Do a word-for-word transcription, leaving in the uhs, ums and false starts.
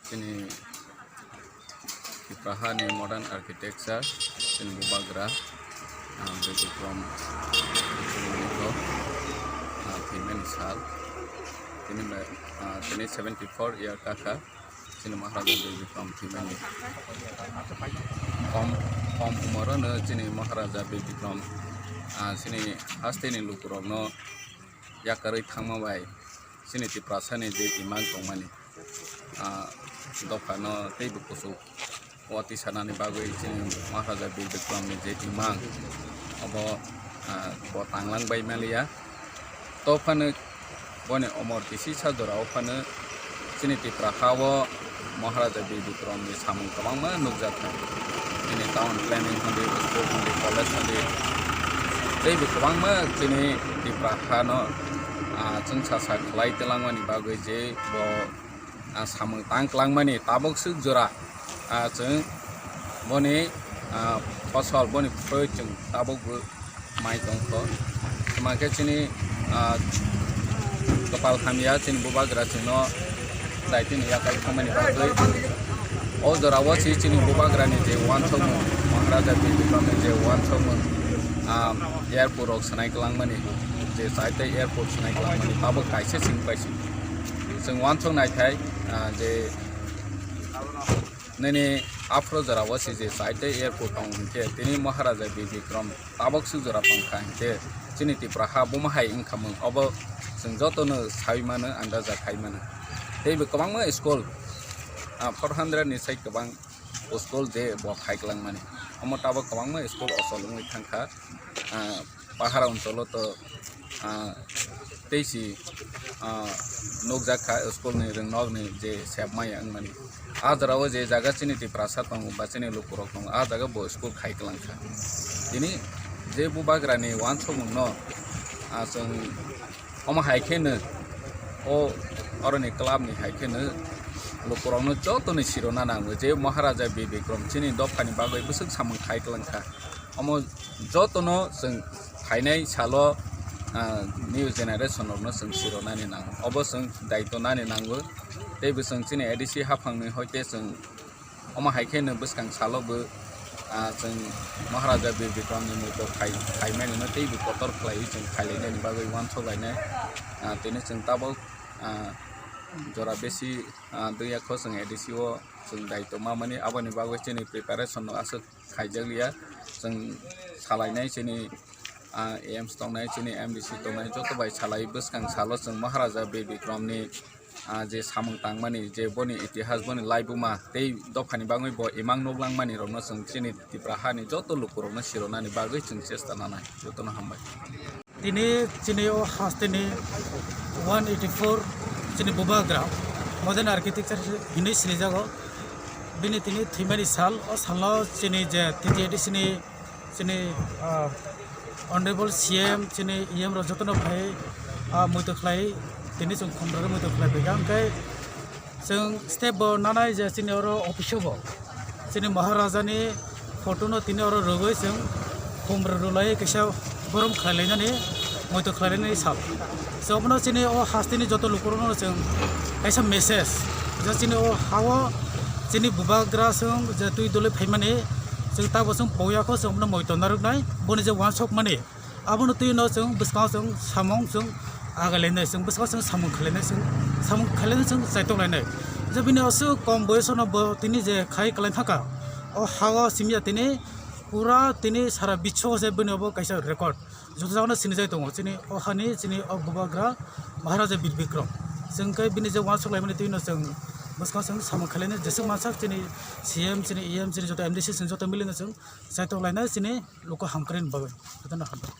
Chini Tipra hani modern architecture, chini bubagra, ah, Bidikrom, ah, thwimani sal. Tini bai, ah, tini seventy four year kakha, chini Maharaja Bidikrom thwimani. Kom, kom umorono chini Maharaja Bidikrom, ah, chini hasteni lukurokno yakarwi thangma bai chini Tiprasani je imang tongmani, ah, dophano teibo kuchuk o tisanani bagwi chini Maharaja Bir Bikramni je imang obo, ah, bo tanglang bai maliya. Tophano boni omor kisi sa jora o phano chini Tipra ha o Maharaja Bir Bikramni samung kwbangma nukjakha. Chini town planning hwnwi, school hwnwi, college hwnwi, teibo kwbangma chini Tipra hano, ah, chwngsa sa khlai twlangmani bagwi je bo, ah, samung tang twlangmani tabuk swk jora, ah, chwng boni, ah, phosol, boni phroi chwng tabukbo mai tongkho. Tamo khe chini, ah, kwpal hamya chini bubagra chwngno daitino yakarwi thangmani bagwi. O jorao se chini bubagrani je uansukmung, Maharaja Bir Bikramni je uansukmung, ah, airport rok swnai kwlangmani, je chaita airport swnai kwlangmani, tabuk kaisa simi paising. Chwng uansuk naithai, ah, je nini aphuru jorao se je chaita airport tongo hinkhe tini Maharaja Bir Bikram tabuk swk jora tongkha hinkhe chini Tipra ha buma hai wngkha mung, obo chwng jotono saui mano, andaja khai mano. Teibo kwbangma school, ah, four hundred ni sai kwbang school je bo khai kwlangmani, omo tabuk kwbangma school ochol wngwi thangkha, ah, pahara oncholo to, ah, tei si, ah, nukjak kha school ni rwngnokni je sep maya wngmani. A jorao je jaga chini Tiprasa tongo ba chini lukurok tongo, a jaga bo school khai kwlangkha. Tini je bubagrani uansukmungno, ah, chwng omo hai kheno, o oroni club ni hai kheno lukurokno jotono sirona nango je Maharaja Bir Bikram chini dophani bagwi bwswk samung khai kwlangkha. Omo jotono chwng phainai salo, ah, new generation rokno chwng sironani nango. Obo chwng daitw nani nango. Teibo chwng chini A D C haphangni hoite chwng omo hai kheno bwskang salo bo, ah, chwng Maharaja Bir Bikramni muitu khai, khaimanino teibo kotor khlaiwi chwng khailainani bagwi uansuk lainai. Ah, tini chwng tabuk, ah, jora besi, ah, dwya kho chwng A D C o chwng daitw mamani, aboni bagwi chini preparation no aswk khaijakliya. Chwng salainai chini, ah, A M C tongnai, chini M D C tongnai, joto bai salai bwskang salo chwng Maharaja Bir Bikramni, ah, je samung tangmani, je boni itihas, boni laibuma tei dophani bagwi bo imang nuklangmani rokno chwng chini Tipra hani joto lukurokno sironani bagwi chwng chesta nanai. Jotono hambai. Tini chini o hasteni one eighty four chini bubagra modern architecture hinwi sinijago. Bini tini thwimani sal, o salno chini je T T A D C ni chini, ah, Honorable C M chini E M rok jotono phai, ah, muitu khlai, tini chwng khumrok muitu khlai phaikha, hwnkhe chwng step bo nanai je chini oro office o bo chini Maharaja ni photo no tini oro rwgwi chwng khumrok rwlai kaisa borom khlai lainani muitu khlai lainani sal. So obono chini o hasteni joto lukurokno chwng kaisa message je chini o ha-o chini bubagra chwng je twi dole phaimani chwng tabo chwng poya kho chwng bono muitu narwknai boni je uansukmani. Abono twi no chwng bwskango chwng samung chwng agai lainai, chwng bwskango chwng samung khlai lainai, chwng samung khlai lainai, chwng chaitok lainai. Je bini aswk kom boyosno bo tini je khai kwlai thaka, o ha-o simya tini pura tini sara biswo je bini obo kaisa record. Joto jagano sinijai tongo chini o hani chini o bubagra Maharaja Bir Bikram. Chwng khe bini je uansuk laimani twi no chwng bwskango chwng samung khlai lainai, jeswk mansak chini C M, chini E M, chini joto M D C, chwng joto mili no chwng chaitok lainai chini luku hamkrai ni bagwi. Jotono hambai.